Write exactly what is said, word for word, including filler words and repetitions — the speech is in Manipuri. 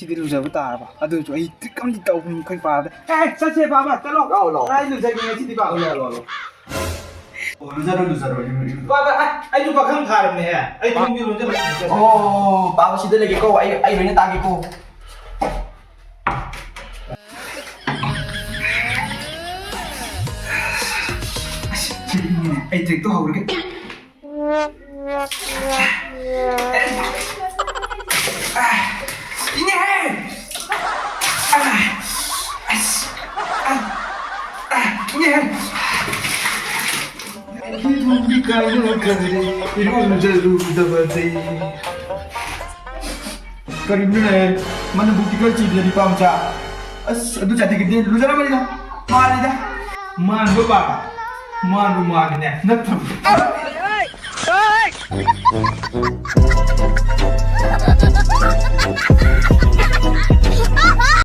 ꯁꯤꯗꯤ ꯂꯨꯖꯕ ꯇꯥꯔꯕ꯫ ꯑꯗꯨꯁꯨ ꯑꯩ ꯇ꯭ꯔꯤꯛ ꯑꯃꯗꯤ ꯇꯧꯕꯅꯤ ꯃꯈꯣꯏ ꯄꯥꯕꯗ꯫ ꯑꯦ, ꯆꯠꯁꯦ ꯕꯥꯕꯥ, ꯆꯠꯂꯣ꯫ ꯂꯥꯛꯑꯣ, ꯂꯥꯛꯑꯣ꯫ ꯑꯩ ꯂꯨꯖꯒꯦ ꯉꯁꯤꯗꯤ ꯕꯥꯕꯥ꯫ ꯂꯥꯛꯑꯣ, ꯂꯥꯛꯑꯣ, ꯂꯥꯛꯑꯣ꯫ ꯑꯣ, ꯂꯨꯖꯔꯣ, ꯂꯨꯖꯔꯣ, ꯏꯔꯨ, ꯏꯔꯨ꯫ ꯕꯥꯕꯥ, ꯑ, ꯑꯩꯁꯨ ꯄꯥꯈꯪ ꯐꯥꯔꯕꯅꯦꯍꯦ꯫ ꯑꯩ ꯊꯣꯡꯕꯤ ꯂꯣꯟꯖꯜꯂꯣ, ꯂꯨꯖꯔꯣ꯫ ꯑꯣ, ꯕꯥꯕꯥ ꯁꯤꯗ ꯂꯩꯒꯦꯀꯣ, ꯑꯩ, ꯑꯩ ꯂꯣꯏꯅ ꯇꯥꯒꯦꯀꯣ꯫ ꯑꯁ, ꯁꯤꯗꯤ ꯏꯪꯉꯦꯅꯦ꯫ ꯑꯩ ꯇ꯭ꯔꯤꯛꯇꯣ ꯍꯧꯔꯒꯦ꯫ ꯏꯅꯦꯍꯦ! ꯑꯁ! ꯏꯅꯦꯍꯦ! ꯏꯕꯨꯡꯒꯤ ꯀꯥꯏꯅꯈ꯭ꯔꯦ, ꯏꯔꯨꯖꯔꯨꯗꯕꯗꯩ꯫ ꯀꯔꯤꯅꯣꯅꯦ? ꯃꯅꯤꯄꯨꯔ ꯇꯤꯀꯦꯠ ꯆꯤꯡꯗ꯭ꯔꯗꯤ ꯄꯥꯝꯆꯥ꯫ ꯑꯁ, ꯑꯗꯨ ꯆꯥꯇꯤꯒꯤꯗꯤ ꯂꯨꯖꯔꯝꯃꯅꯤꯗ꯫ ꯃꯥꯜꯂꯤꯗ꯫ ꯃꯥꯟꯕ ꯄꯥꯝꯕ꯫ ꯃꯥꯟꯕꯨ ꯃꯥꯜꯂꯤꯅꯦ꯫ ꯅꯠꯇ꯭ꯔꯣ?